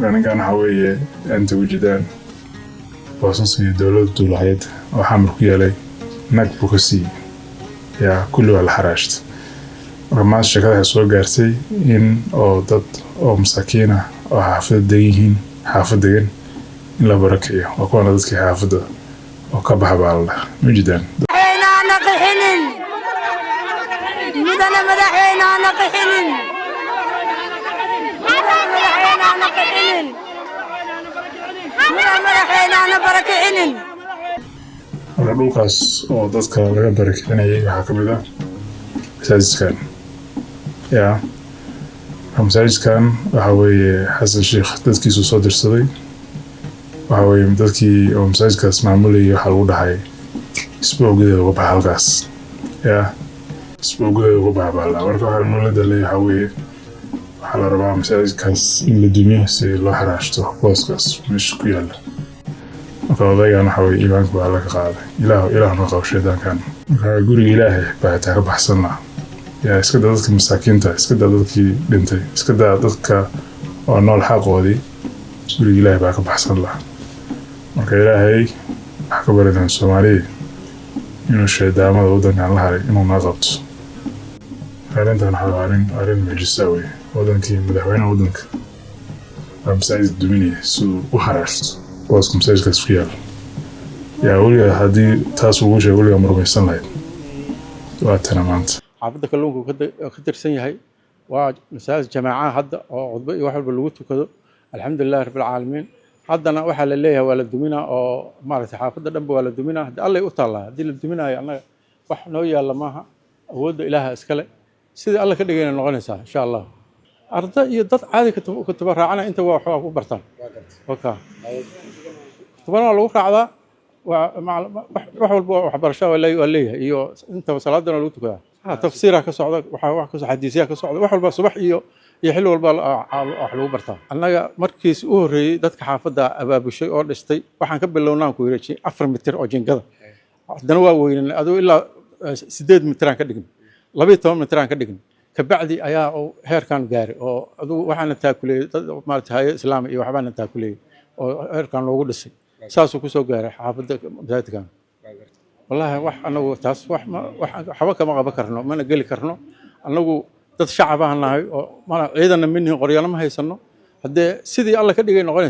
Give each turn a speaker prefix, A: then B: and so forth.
A: Marka ninkan waxaa weeye inta ujeedaan boosaskii dowladdu lahayd oo Xamar ku yeelay nag buu ka siiyey. Yaa kulli waa la xaraashtay. Marka maanta sheekada waxay soo gaartay in oo dad oo masaakiin ah oo xaafada degan yihiin, xaafad degan, in la barakiciyo. Waa kuwana dadkii xaafadda oo ka baxa baa la dhaha. Ma jeedaan?
B: Madaxweyne hana qixinin, mudane madaxweyne hana qixinin, mudane madaxweyne hana qixinin, mudane madaxweyne hana barakicinin.
A: Marka dhulkaas oo dadka laga barakicinayay waxaa ka mid ah masaajidkan. Yaa, marka masaajidkan waxa weeye Xasan Sheikh dadkiisuu soo dirsaday. Waxa weeye dadkii oo masaajidkaas maamulayay waxaa lagu dhahay isbuuc gudaheeda uga baxa halkaas. Yaa, isbuuc gudaheeda uga baxa baa la dhahaa. Marka waxaa noola leeyahay waxaa weeye waxaa la rabaa masaajidkaas in la dumiyo si loo xaraashto booskaas meesha ku yaalla. Marka odaygan waxa weye iimaanka baa alla ka qaaday. Ilaah, Ilaah noo qabo shaydaankan. Marka guriga Ilaahay baa xitaa ka baxsan laha. Yaa, iska daa dadka masaakiinta, iska daa dadkii dhintay, iska daa dadka oo nool xaqoodii, guriga Ilaahay baa ka baxsan laha. Marka Ilaahay waxaa ka baridaan Soomaaliya inuu shaydaamada waddankan la haray inuu noo qabto. Arrintan waxaa waa arrin mucjisa wey. Wadankii, madaxweynaha waddanka baa masaajid duminaya si uu u xaraashto booska masaajidkaas ku yaala. Yaa, weliga haddii taas ugu sheego, weligaa ma rumaysan lahayd? Waa tana maanta.
C: Xaafadda Kalluunka uu ka tirsan yahay. Waa masaajid jamaacaha hadda oo khudbo iyo wax walba lagu tukado. Alxamdulilahi rabbi alcaalamiin. Haddana waxaa la leeyahay waa la duminaa oo maaragtay xaafadda dhanba waa la duminaa. Haddii Allay u taallaa, haddii la duminaayo annaga wax noo yaalla maaha. Awoodda Ilaaha iskale, sidii Alla ka dhigayna noqonaysaa insha Allah. Arda iyo dad caadi kutuba raacana inta waa wax ku bartaan. Waka kutubana waa lagu raacdaa, waa wax walba waxbarasho waa leeyahay iyo intaba. Salaadana lagu tukadaa, ha, tafsiiraa ka socda, waxaa wax ka xadiisyaa ka socda, wax walba subax iyo xilli walba wax lagu bartaa. Annaga markiis u horreeyey dadka xaafadda abaabushay oo dhistay. Waxaan ka bilownaan ku yidhi 4 mitir oo jingada. Haddana waa weynanay, adigu ilaa 8 mitiraan ka dhign, 12 mitiraan ka dhign. Kabacdi ayaa uu heerkan gaaray oo adigu waxaana taakuleeyey dad maarata hay'ad islaami iyo waxbaana taakuleeyey oo heerkan loogu dhisay. Saasuu kusoo gaaray xaafadda masaajidkan. Wallaahi wax anagu taas wax waxba kama qaban karno, mana geli karno. Annagu dad shacab ah nahay oo mana ciidanna ma nihin, qoryana ma haysano. Haddee sidii Alla ka dhigay noqonaysaa.